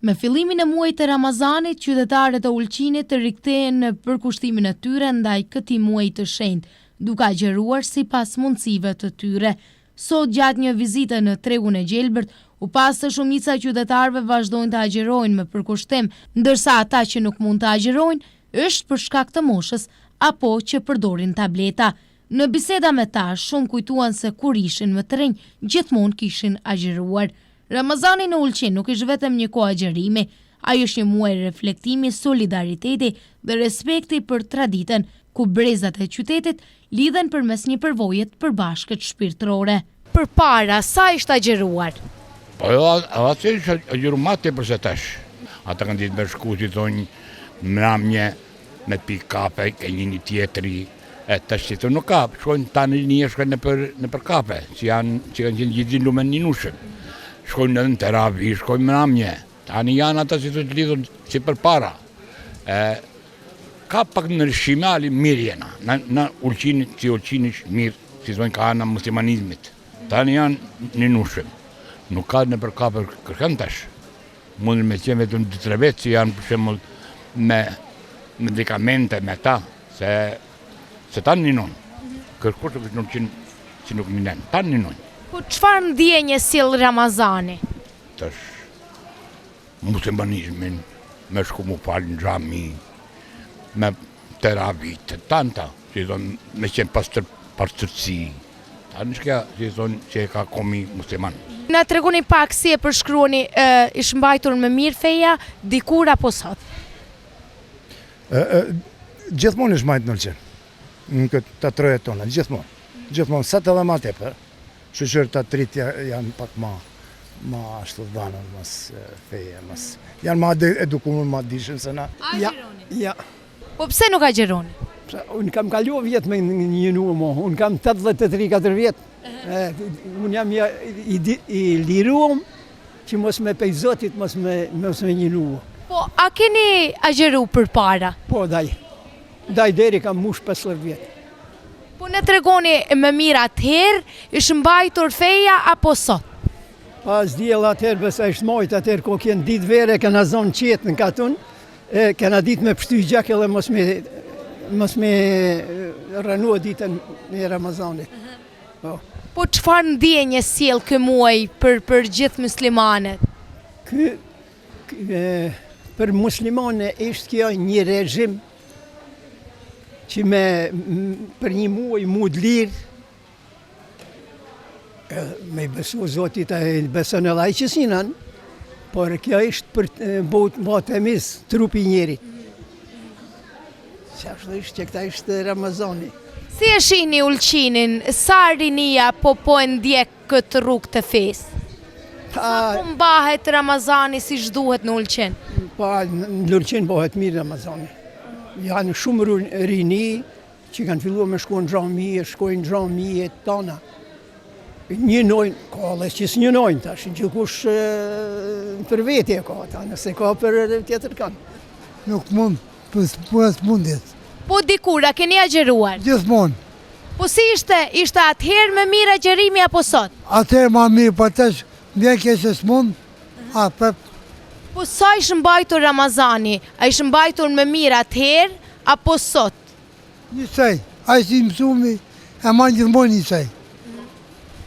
Me fillimin e muajit të Ramazanit, qytetarët e Ulqinit rikthehen në përkushtimin e tyre ndaj këtij muaji të shenjtë, duke agjëruar sipas mundësive të tyre. Sot gjatë një vizite në Tregun e Gjelbërt, u pa se shumica e qytetarëve vazhdojnë të agjërojnë me përkushtim, ndërsa ata që nuk mund të agjërojnë, është për shkak të moshës apo që përdorin tableta. Në biseda me ta, shumë kujtuan se kur ishin më të rinj, gjithmonë kishin agjëruar. Ramazani në Ulqin nuk është vetëm një kohë agjërimi, ai është një muaj reflektimi, solidariteti dhe respekti për traditën, ku brezat e qytetit lidhen përmes një përvoje të përbashkët shpirtërore. Përpara, sa ishte agjëruar? Po jo, atë ishte agjëruar ma tepër se tash. Ata kanë ditë me shku, si thonë, mramje, me pi kafe, ke njëni tjetri, e tash si thonë nuk ka, shkojnë tani një shkojnë nëpër, nëpër kafe, që janë, që kanë qenë gjithë ditë me ninushën. Shkojnë edhe në teravi, shkojnë mramje, tani janë ata si thonë të lidhur si përpara. E, ka pak ndryshime, ali mirë jena, në, në Ulqin, si Ulqin është mirë, si thonë ka ana muslimanizmit. Tani janë ninushëm, nuk ka nëpër kafe kërkën tash. Mundën me qenë vetëm 2-3 vetë që janë për shembull me medikamente me ta, se, se tanë ninon. Kërkush nuk nuk qenë që nuk ninon, tanë ninon. Po çfarë ndjenje sjell Ramazani? Tash muslimanizmin, me shku mu falë në xhami, me teravi të tanta, si thonë, me qenë pastër, pastërsi, Tani shka, si thonë, që e ka komi musliman. Na tregoni pak si e përshkruani, ish mbajtur më mirë feja, dikur apo sot? Gjithmonë ish mbajt në Ulqin, në këto trojet tona, gjithmonë. Gjithmonë, sot edhe ma tepër, shyqyr të rinjtë janë pak ma, ma ashtu dhanën, mas feje, mas, janë ma edukuar, ma dijshëm se na. Ja, ja. Po pse nuk agjëroni? Pse, unë kam kalu vjet me njënu mo, unë kam 83-4 vjet. Unë jam i, i, i liruam që mos me pej zotit, mos me, mos me njënu. Po, a keni agjëru përpara? Po, daj. Daj deri kam mush 50 vjet. Po na tregoni më mirë atëherë, ish mbajtur feja apo sot? Pas diell atëherë, besa ishtë majtë atëherë, ko kjenë ditë vere, kena zonë qetë në katun, E kena ditë me pështy gjak edhe mos me, mos me rrënu ditën e Ramazanit. Po. Po çfarë ndjenje sjell ky muaj për për gjithë muslimanët? Ky, ky për muslimanë është kjo një regjim që me për një muaj mu dlirë Me i besu Zotit, e i beson edhe ai që s'ninon, por kjo ishtë për të bo, bo temiz trupi i njerit. Që ashtu ishtë që këta ishtë Ramazani. Si e shihni Ulqinin, sa rinia po po e ndjek këtë rrugë të fesë? Sa po mbahet Ramazani siç duhet në Ulqin? Pa, në Ulqin bëhet mirë Ramazani. Janë shumë rini, Që kanë filluar me shku në xhami, e shkojnë në xhami e tana. Njinojnë, ka dhe që s'njinojnë, tash, gjithkush për veti e ka, ta, nëse ka për tjetër kanë. Nuk mund, për puna s'mundet. Po dikur, a keni agjëruar? Gjithmonë. Po si ishte, ishte atëherë më mirë agjërimi apo sot? Atëherë ma mirë, po tash më vjen keq se s'mund, a prap. Po sa ish mbajtur Ramazani, a ish mbajtur më mirë atëherë apo sot? Njësoj, ai si mësumi, e man gjithmonë njësoj.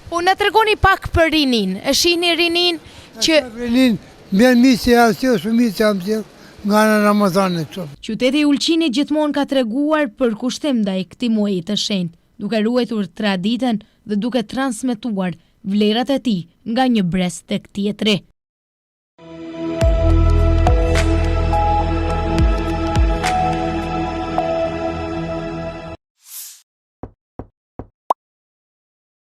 Po na tregoni pak për rininë, e shihni rininë që... Rininë, më vjen mirë që janë sjellë, shumë mirë që janë sjellë, nga ana e Ramazanit këtu. Qyteti i Ulqinit gjithmonë ka treguar përkushtim ndaj këtij muaji të shenjtë, duke ruajtur traditën dhe duke transmetuar vlerat e tij nga një brez tek tjetri.